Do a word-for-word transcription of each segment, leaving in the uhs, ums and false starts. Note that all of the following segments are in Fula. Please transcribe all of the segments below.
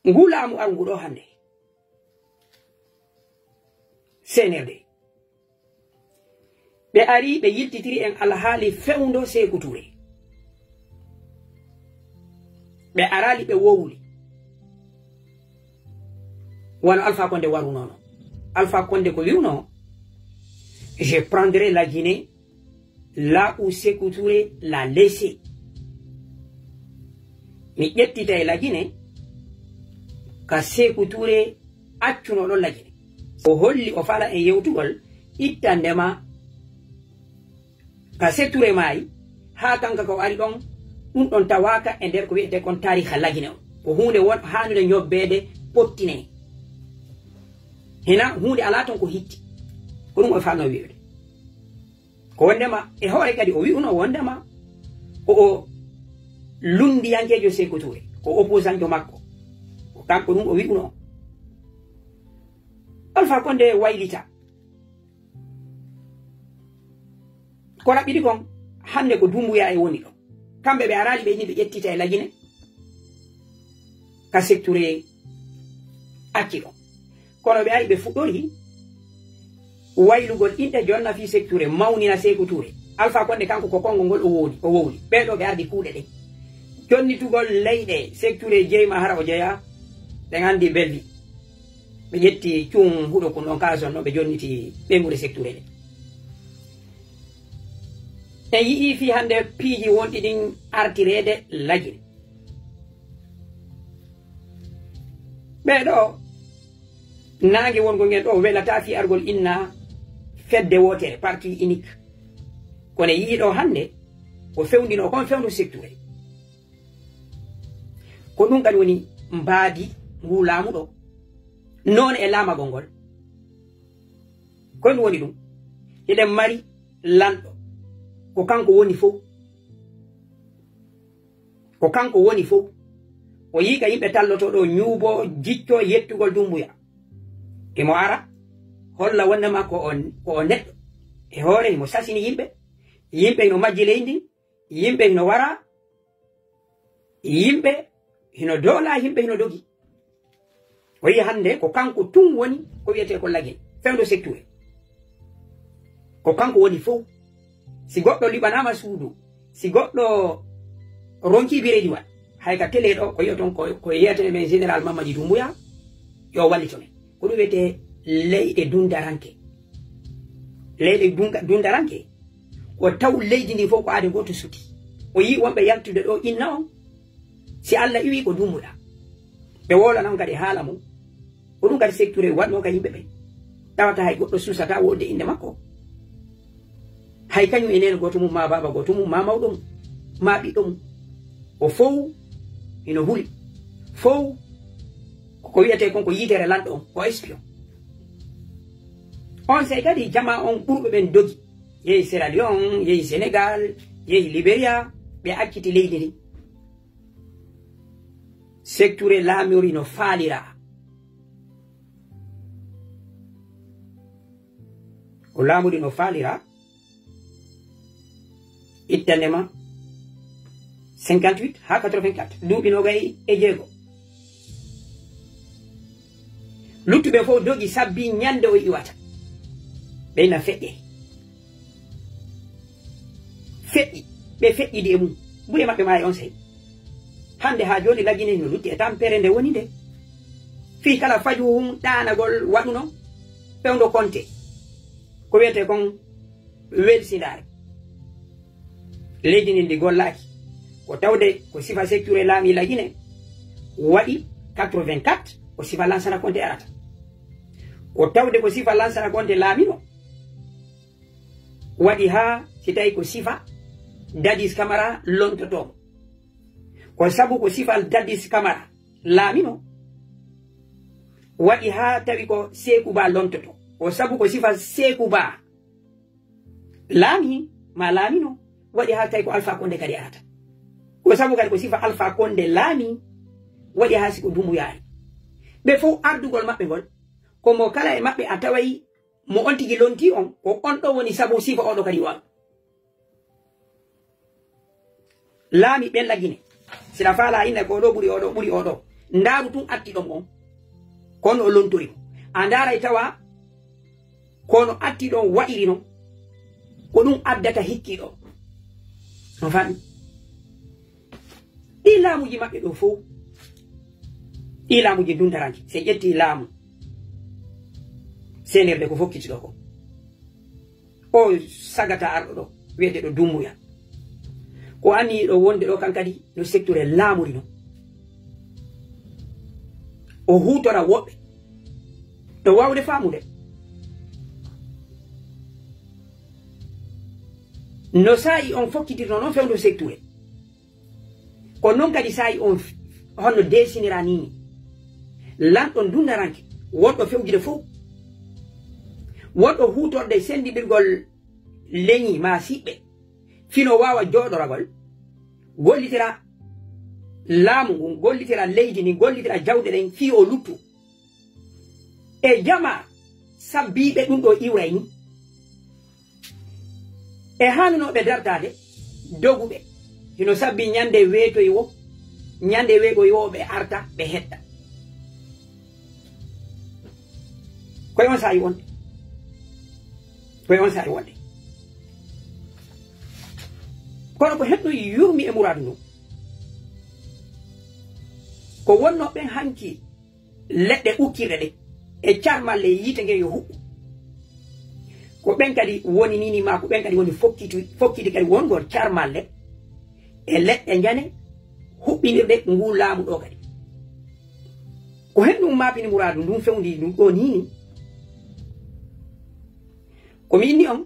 Ngu laamu arngu ɗo hannde, C N R D, ɓe ari ɓe yiltitiri en alhaali fewndo Seeku Tuure. Ɓe arali ɓe wowli. Wano Alpha Condé warunono. Alpha Condé ko wi'uno, "Je prendrai la Guinée là où Seeku Tuure l'a laissé." Mi ƴettitay la Guinée ka Seeku Tuure accuno ɗon la Guinée. O holli o fala e yewtugol ittandema ka Seeku Tuure maayi, haa kanka ko ari ɗon, ɗum ɗon tawaaka e nder ko wi'ete kon taariha la Guinée on. Ko huunde won haanude ñobbeede, pottinee. Hina huunde alaa ton ko hitti. Ko ɗum o falno wi'ude. Ko wondema, e hoore kadi o wi'uno wondema, ko o lunndiyankeejo Seeku Tuure, ko opposantjo makko. Ko kanko ɗum o wi'uno. Alpha Condé waylita. Ko raɓɓiɗi kon, hannde ko Dumbuya e woni ɗo. Kamɓe ɓe arali ɓe ni ɓe ƴettita e la Guinée. Ka Seeku Tuure acci ɗon. Kono ɓe ari ɓe fuɗɗori waylugol inɗe jonna fii Seeku Tuure, mawnina Seeku Tuure. Alpha Condé kanko ko konngol ngol o wowli, o wowli. Ɓee ɗo ɓe ardi kuuɗe ɗen. Jonnitugol leyɗe Seeku Tuure jeyma hara o jeyaa, ɓe anndi Bellevue. Ɓe ƴetti cuum huɗo kun ɗon ka zone ɗon, ɓe jonniti ɓeynguure Seeku Tuure ɗen. En yi'ii fii hannde piiji wonɗi ɗin artireede la Guinée. Ɓee ɗo naange wongo ngen ɗo welataa fii argol inna fedde wootere, parti unique. Kono en yi'ii ɗo hannde ko fewndinoo kon fewndo Seeku Tuure. Ko ɗum kadi woni mbaadi ngu laamu ɗo, noone e laamagol ngol. Ko ɗum woni ɗum. Hiɗen mari lanɗo. Ko kanko woni fow. Ko kanko woni fow. O yi'i ka yimɓe tallotoo ɗo ñuubo, jicco, yettugol Dumbuya. Himo ara, holla wondema ko on, ko o neɗɗo. E hoore, himo sasini yimɓe. Yimɓe hino majji leydi. Yimɓe hino wara. Yimɓe hino doola, yimɓe hino dogi. O yi'i hannde ko kanko tun woni ko wi'etee ko la Guinée, fewndo Seeku Tuure. Ko kanko woni fow. Si goɗɗo liɓanaama suudu, si goɗɗo ronkii bireediwal, hay ka tele ɗo ko yi'oton ko, ko yi'etee men Général Mamadi Doumbouya, yo wallito men. Ko ɗum wi'etee leyɗe dundaranke. Leyɗe dunga-, dundaranke. O taw leydi ndi fow ko aade gooto suti. O yi'i wonɓe yaltude ɗo inna on. Si Alla iwi ko Dumbuya. Ɓe wowlana on kadi haala mum. Ko ɗum kadi Seeku Tuure waɗnoo ka yimɓe ɓen. Tawata hay goɗɗo suusataa wowlude innde makko. Hay kañum e neene gooto mum, maa baaba gooto mum, maa mawɗo mum, maa ɓiɗɗo mum. O fow hino huli. Fow ko wi'etee kon ko yitere lanɗo on, ko espion. Onsay kadi jamaa on ɓurɓe ɓen dogi. Yehi Sierra Leone, yehi Sénégal, yehi Liberia, ɓe acciti leydi ndin. Seeku Tuure laamori no faaliraa. O laamori no faaliraa. Ittandema cinquante-huit haa quatre-vingt-quatre, duuɓi noogay e jeego. Luttuɓe fow dogi sabbi ñande o iwata. Ɓe na feƴƴe. Feƴƴi, ɓe feƴƴidi e mum. Buy e maɓɓe maayi onsay. Hannde haa jooni la Guinée no lutti e tampere nde woni nde. Fii kala faju hun ɗaanagol waɗuno fewndo Konte. Ko wi'etee kon welsindaare. Leydi ndin ndi gollaaki. Ko tawde ko sifa Seeku Tuure laamii la Guinée waɗi quatre-vingt-quatre, ko sifa Lansana Konte arata. Ko tawde ko sifa Lansana Konte laamino waɗi haa si tawi ko sifa Dadis Camara lontotoo mo. Ko sabu ko sifa Dadis Camara laamino waɗi haa tawi ko Seeku Ba lontotoo. Ko sabu ko sifa Seeku Ba laamii maa laamino waɗi haa tawi ko Alpha Condé kadi arata. Ko sabu kadi ko sifa Alpha Condé laamii waɗi haa si ko Dumbuya ari. Ɓe fow ardugol maɓɓe ngol, ko mo kala e maɓɓe a taway mo on tigi lontii on, ko on ɗon woni sabu sifa oo ɗoo kadi waɗu. Laamii ɓen la Guinée. Si na faalaa inna ko oo ɗoo ɓuri oo ɗoo, ɓuri oo ɗoo. Ndaaru tun atti ɗon on, kono o lontori mo. A ndaaray tawa kono atti ɗon wa'iri non, ko ɗum addata hikki ɗo. On faami? Ɗi laamuji maɓɓe ɗo fow, ɗi laamuji dundaranke, si en ƴetti laamu seenirde ko fokkiti ɗo ko, o sagata arɗo ɗo, wiyeteeɗo Dumbuya. Ko anniyiɗo wonde ɗo kan kadi no secteur laamuri non. O huutora woɓɓe. No waawde faamude. No saa'i on fokkitirno non fewndo secteur. Ko non kadi saa'i on f-, honno deesinira nii ni. Lanɗo dundaranke, wonɗo fewjude fow. Wonɗo huutorde senndidirgol leñi maa siɓɓe. Fino waawa jooɗoragol, gollitira laamu ngun, gollitira leydi ndin, gollitira jawɗe ɗen fii o luttu. E jama sabbiiɓe ɗum ɗo iwray ni. E haanunooɓe dartaade, doguɓe. Hino sabbi ñande weetoy wo, ñande weeɓoy wo ɓe arta, ɓe hetta. Koye on saa'i wonde. Koye on saa'i wonde. Kono ko henɗo yurmi e muraadu ndun. Ko wonno ɓen hanki leɗɗe ukkirɗe ɗe e carmalle e yiite nge yo huɓɓu. Ko ɓen kadi woni nini ma, ko ɓen kadi woni fokkitu-, fokkiti kadi wongol carmalle e leɗɗe njane huɓɓinirɗe ngu laamu ɗo kadi. Ko hen ɗum maapini muraadu ndun fewndi ndun ɗo nini. Ko mi inni on,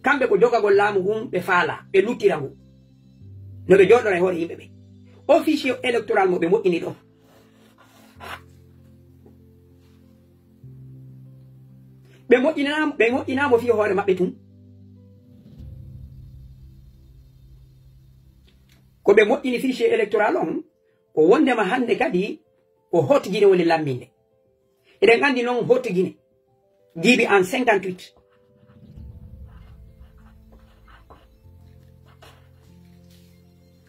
kamɓe ko jogagol laamu ngun ɓe faala, ɓe luttira ngu. No ɓe jooɗora e hoore yimɓe ɓe. O fichier électoral mo ɓe moƴƴini ɗon. Ɓe moƴƴinaa-, ɓe moƴƴinaamo fii hoore maɓɓe tun. Ko ɓe moƴƴini fichier électoral on, ko wondema hannde kadi ko Haute Guinée woni lamminde. Eɗen anndi non Haute Guinée, jiibi en cinquante-huit.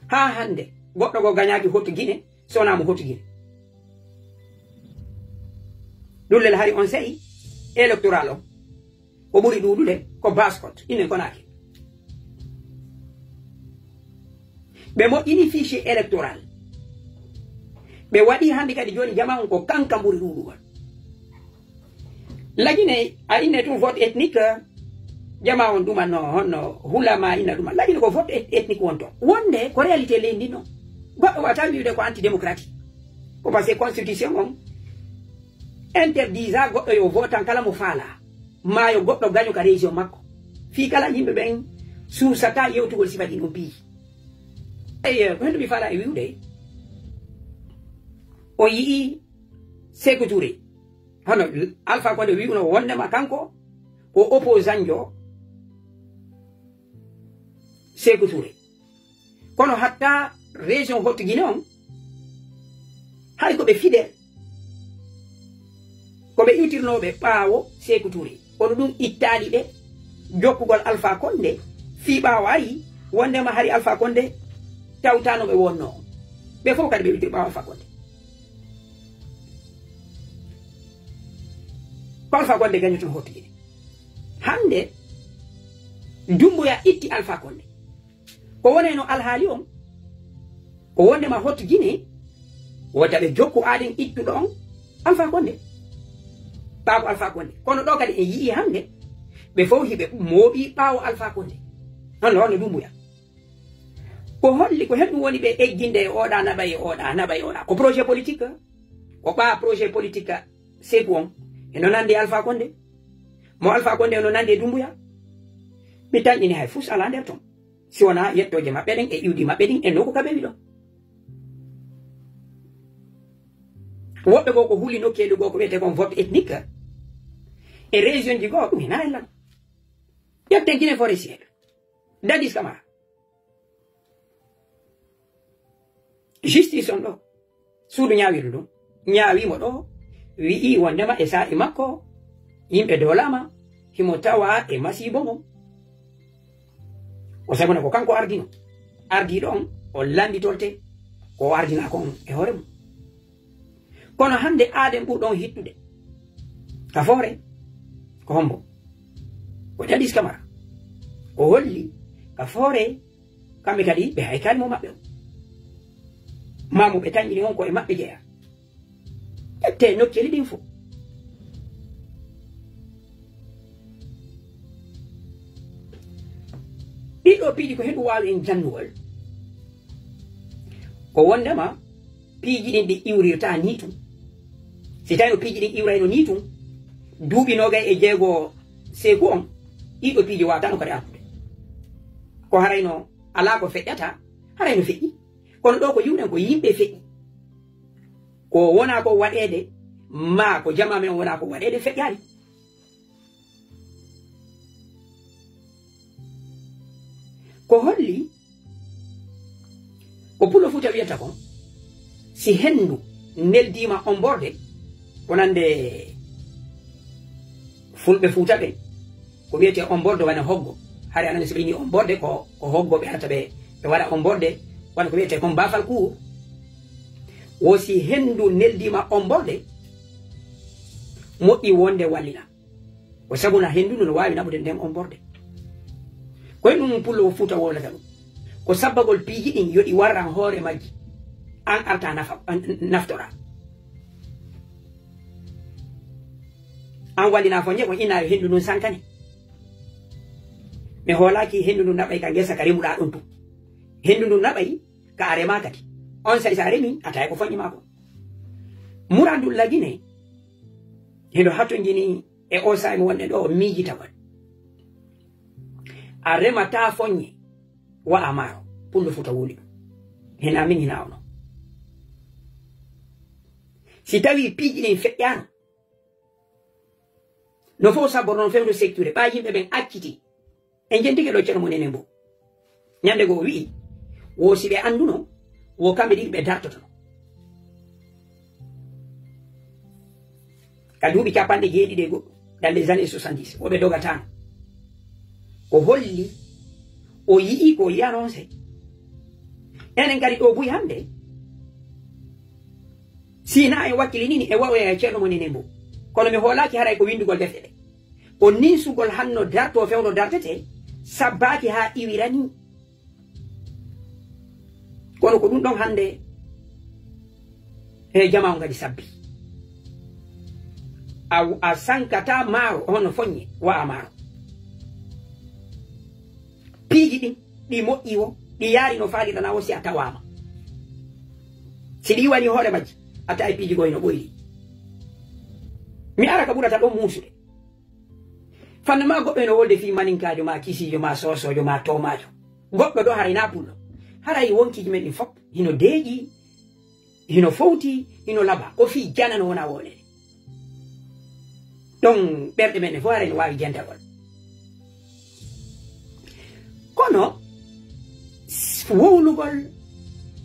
Haa hannde, goɗɗo goo gañaaki Haute Guinée, so wonaa mo Haute Guinée. Ɗum lel hari on saa'i électoral on. Ko ɓuri ɗuuɗude ko Basse-Côte, inen Conakry. Ɓe moƴƴini fichier électoral. Ɓe waɗi hannde kadi jooni jama on ko kanka ɓuri ɗuuɗugol. Lagine, a inne tun vote ethnique, jama on ɗuma no, honno hulama inna ɗuma. Lagine ko vote eth-, ethnique wonto. Wonde ko réalité leydi non. Goɗɗo wata wi'ude ko antidémocratique. Ko parce que constitution on interdisa goɗɗo yo votan kala mo faala. Maa yo goɗɗo gaño ka région makko. Fii kala yimɓe ɓen suusata yewtugol sifaji ɗum piiji. Eyi, ko henɗo mi faala e wi'ude, o yi'i Sékou Touré. Hono Alpha Condé wi'uno wondema kanko ko opposant jo Sékou Touré. Kono hatta région Haute Guinée on, hay ko ɓe fidèle, ko ɓe iwtirnooɓe ɓaawo Sékou Touré. Kono ɗum ittaali ɓe jokkugol Alpha Condé, fii ɓaawo ari, wondema hari Alpha Condé tawtaano ɓe wonnoo. Ɓe fof kadi ɓe iwtiri ɓaawo Alpha Condé. Ko Alpha Condé gañoto Haute Guinée. Hannde, Dumbuya itti Alpha Condé. Ko wonayno alhaali on, ko wondema Haute Guinée, wota ɓe jokku aaden ittuɗo on Alpha Condé. Ɓaawo Alpha Condé. Kono ɗo kadi en yi'i hannde, ɓe fof hiɓe mooɓi ɓaawo Alpha Condé. Hono, hono Dumbuya. Ko holli, ko henɗum woni ɓe egginde e oɗa naɓa e oɗa, naɓa e oɗa. Ko projet politique, ko ɓaa projet politique Sékou on. Eno nandi e Alpha Condé. Mo Alpha Condé eno nandi e Dumbuya. Ɓe tanƴini hay fus alaa nder ton. Si wonaa yettooje maɓɓe ɗen e iwdi maɓɓe ɗin e nokku ka ɓe wiɗon. Woɓɓe goo ko huli nokkeeli goo ko wiyetee kon vote ethnique. E région ji goo ɗum hinaa e lan. Ƴetten Guinée Forestière. Dadis Camara. Justice on ɗo. Suudu ñaawirdu ndun. Ñaawii mo ɗo. Wi'i wondema e saa'i makko, yimɓe doolaama, himo tawaa e masiibo ngon. Ko sabu ne ko kanko ardino. Ardiiɗo on, o lannditorte. ko o ardinaa kon e hoore mum. Kono hannde aaden ɓurɗon hittude ka foore ko hombo? Ko Dadis Kamara. Ko holli ka foore kamɓe kadi ɓe haykaali mo maɓɓe o. Maamu ɓe tanƴini on ko e maɓɓe jeyaa. Ƴettee nokkeeli ɗin fof. Ɗiɗo piiji ko henɗu waawi en jannugol. Ko wondema piiji ɗin ɗi iwrirta ni tun. Si tawi no piiji ɗin iwrayno ni tun, duuɓi noogay e jeego seeku on, ɗiɗo piiji waawatano kadi artude. Ko harayno alaa ko feƴƴata, harayno feƴƴi. Kono ɗo ko yiwɗen ko yimɓe feƴƴi. Ko wona ko waɗeede, ma ko jamaa men wona ko waɗeede feƴƴaani. Ko holli ko Pullo Fuuta wiyata kon, si henndu neldiima ommborde, ko nande Fulɓe Fuuta ɓen, ko wiyetee ommborde wano hoggo. Hari aɗa anndi so ɓe inni ommborde, ko, ko hoggo ɓe arata ɓe, ɓe waɗa ommborde, wano ko wiyetee kon baafal kuur. Wo si henndu neldiima ommborde, moƴƴi wonde wallina. Ko sabu na henndu ndu no waawi naɓude nden ommborde. Ko e ɗum Pullo Fuuta wowlata ɗum. Ko sabbagol piiji ɗin yo ɗi warran hoore majji. An arta nafa, an, naftora. An wallina foññe ko ina yo henndu ndun sankane. Mi hoolaaki henndu ndun naɓay ka ngesa ka remuɗaa ɗon tun. Henndu ndun naɓay ka a remaa kadi. On saa'i so a remi, a tawi ko foññe maa kon. Muradu Lagine, hino hatonjini e o saa'i mo wonɗen ɗo, o miijitagol. A remataa foññe, wa'a maaro. Pullo Fuuta wowli ɗum. Hinaa min, hinaa onon. Si tawii piiji ɗin feƴƴaano, no fof sabborno fewndo secteur, ɓaa yimɓe ɓen acciti. En jentike ɗo Ceerno Mone Nembo. Ñande goo o wi'i, wo si ɓe annduno, wo kamɓe ɗiɗi ɓe dartotono. Ka duuɓi capanɗe jeeɗiɗi e goɗɗo, dans les années soixante-dix, wo ɓe dogataano. O holli, o yi'i ko o yi'ano on sey. Enen kadi ɗo buy hannde, si na en wakkilinini e wawoya e Ceerno Mone Nembo. Kono mi hoolaaki haray ko winndugol defte ɗe. Ko ninsugol hanno darto fewndo dartete, sabbaaki haa iwirani. Kono ko ɗum ɗon hannde e jamaa on kadi sabbi. A, a sankata maaro, hono foññe, wa'a maaro. Piiji ɗin, ɗi moƴƴi wo, ɗi yaari no faalirana wo si a tawaama. Si ɗi iwani hoore majji, a tawi piiji goo hino ɓoyri. Mi ara ka ɓurata ɗon muusude. Fannu ma goɗɗo hino wolde fii maninkaajo ma, kisiijo ma, soosoojo ma, toomaajo. Goɗɗo ɗo haray na pullo. Haray wonkiiji men ɗin fop hino deeƴi, hino fowti, hino laba. Ko fii janano wona wowleede. Ɗon ɓerɗe men ɗen fof haray no waawi jentagol. Kono s-, wowlugol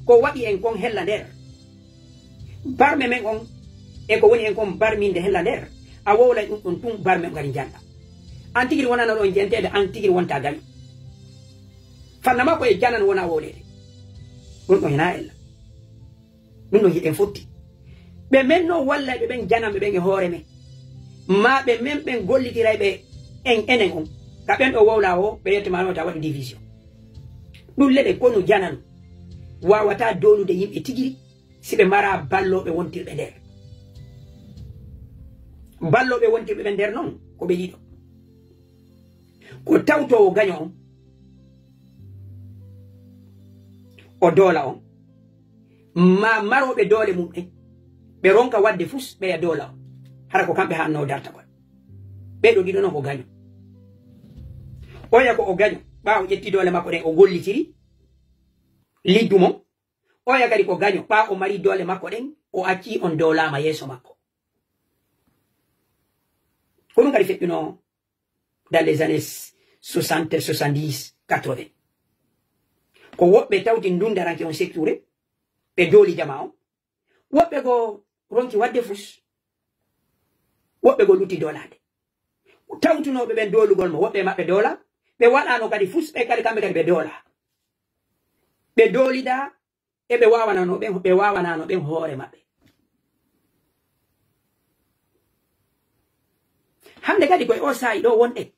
ko waɗi en kon hella nder. Barme men on, e ko woni en kon barminde hella nder, a wowlay ɗum ɗon tun barme on kadi njannda. An tigi wonano ɗon jenteede, an tigi wonta gaño. Fanna ma ko e janan wona wowleede. Ɗum ɗon hina ella. Ɗum ɗon hiɗen fotti. Ɓe men no walla ɓe ɓen jananɓe ɓen e hoore men. Ma ɓe men ɓen gollitiray ɓe en enen on. Ka ɓen ɗo wowla o, ɓe yette ma no ta waɗi division. Ɗum leɗe konu jananu. Wawata dolude yimɓe tigiri. Si ɓe mara ballooɓe wontirɓe nder. Ballooɓe wontirɓe ɓe nder non, ko ɓe ɗiɗo. Ko tawtoowo gaño on, o doola on, ma marooɓe doole mum en, ɓe ronka waɗde fus ɓeya doola on. Hara ko kamɓe hanno dartagol. Ɓee ɗo ɗiɗo non ko gaño. Oya ko o gaño, ɓaawo ƴetti doole makko ɗen, o gollitiri liddu mon. Oya kadi ko gaño, ɓaa o mari doole makko ɗen, o accii on doolaama yeeso makko. Ko ɗum kadi feƴƴuno dans les années soixante, soixante-dix, quatre-vingts. Ko woɓɓe tawti ndun daranke on secteur, ɓe dooli jama on. Woɓɓe goo ronki waɗde fus. Woɓɓe goo lutti doolaade. Tawtunooɓe ɓen doolugol mo, woɓɓe maɓɓe doola. Ɓe waɗaano kadi fus, ɓe kadi kamɓe kadi ɓe doola. Ɓe doolida, E ɓe waawanano ɓen, ɓe waawanano ɓen hoore maɓɓe. Hannde kadi ko e o saa'i ɗo wonɗen.